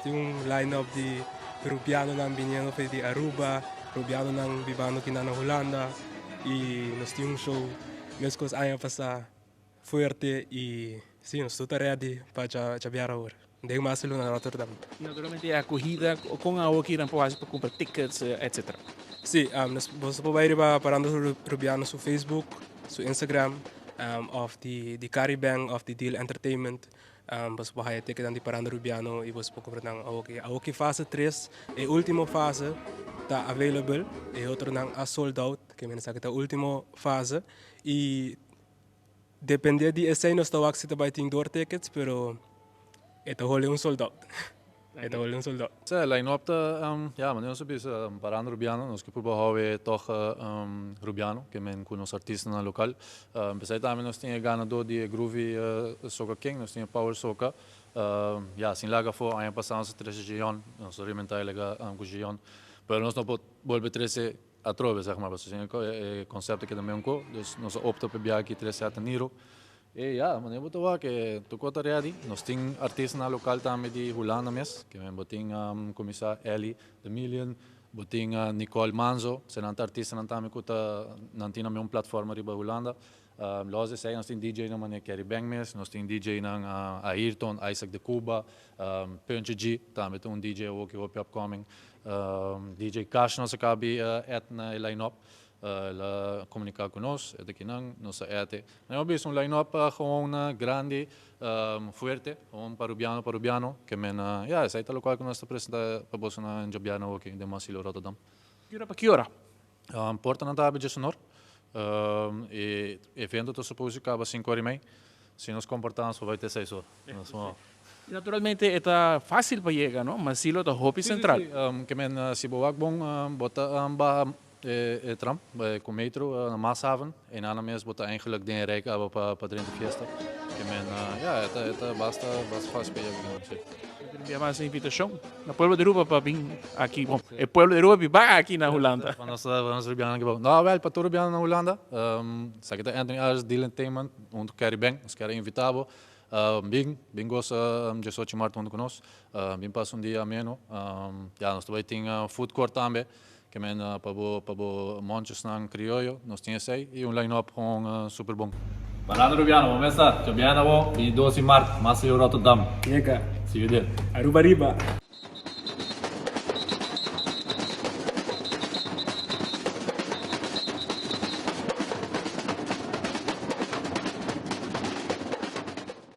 Tin un line-up di Rubianonan biniendo for di Aruba, Rubianonan bibando kinan na Hulanda y nos tin un show mescos aña pasa fuerte y si nos tur ta ready pa djabiar awor den Maassilo na Rotterdam. Naturalmente e acogida con awo kinan por haci pa cumpra tickets etc. Si, nos por bay riba Paranda Rubiano su Facebook, su Instagram of di Caribbean of di Deal Entertainment. Boso por haya ticketnan di Paranda Rubiano y boso por compra nan awoki. Awoki fase 3, e ultimo fase ta available, e otronan a sold out, ke men esaki ta ultimo fase y depende di esey nos ta wak si ta bay tin door tickets, pero e ta holi un sold out. E ta holi un sold out. Sí, line-up ta, ya, manera nos a bisa, Paranda Rubiano, nos ke purba hou e tòg Rubiano, ke men ku nos artistanan lokal. P'esei tambe nos tin e ganadó di e Groovy Soca King, nos tin e Power Soca. Ya, sin laga afó, aña pasá nos a trese Jeon, nos a rimentá e lega ku Jeon, pero nos no por bolbe trese atrobe, zeg maar, pasobra e konsepto keda meun ko, dus nos a opta pa e biaha aki trese Ateniro. E ya, manera bo ta wak e tur kos ta ready. Nos tin artistanan lokal tambe di Hulanda mes. Ke men bo tin kuminsá Elly The Million, bo tin Nicole Manzo, esei ta artistanan tambe ku ta nan tin nan un platforma riba Hulanda. Los di esei nos tin DJ nan manera Kerry Bang mes, nos tin DJ nan Ayrton, Isaac de Cuba, Puntje G tambe ta un DJ awor ki hopi upcoming. DJ Cash nos a kabi add na e line up. El a komuniká ku nos, e ta kinan, nos a ete. Nan a bisa un line-up gewoon grandi, fuerte, gewoon pa Rubiano pa Rubiano, ke men, ya, esei ta lokual ku nos ta presentá pa boso na djabièrnè awoki den Maassilo Rotterdam. Ki ora pa ki ora? Portanan ta habri djesenor, e evento ta supose kaba sinku ora i mei, si nos komportá nos por bai te seis ora. Naturalmente e ta fásil pa yega, no? Maassilo ta hopi sentral. Si, si, si. Ke men si bo wak bon, bo ta baha E tram ku metro na Maashaven e nana mes bo ta eigenlijk den e rij kaba pa drenta fiesta. Ke men ya e ta e ta basta basta fácil pa yega den si. Mi ta mas invitashon na pueblo di Aruba pa bin aki, bon e pueblo di Aruba biba aki na Hulanda. Pa nos pa nos rubianonan aki bo. No wèl pa tur rubiano na Hulanda esaki ta Anthony Arias Deal Entertainment huntu ku Carry Bank nos kier a invita bo bin bin gosa 18 mart huntu ku nos bin pasa un dia ameno ya nos ta bai tin food court tambe. Ke men pa bo pa bo monchesnan krioyo nos tin esei y un line up gewoon super bon. Paranda Rubiano bo mesa djabièrnè awo 22 di mart Maceo Rotterdam. Yega. See you there. Aruba riba.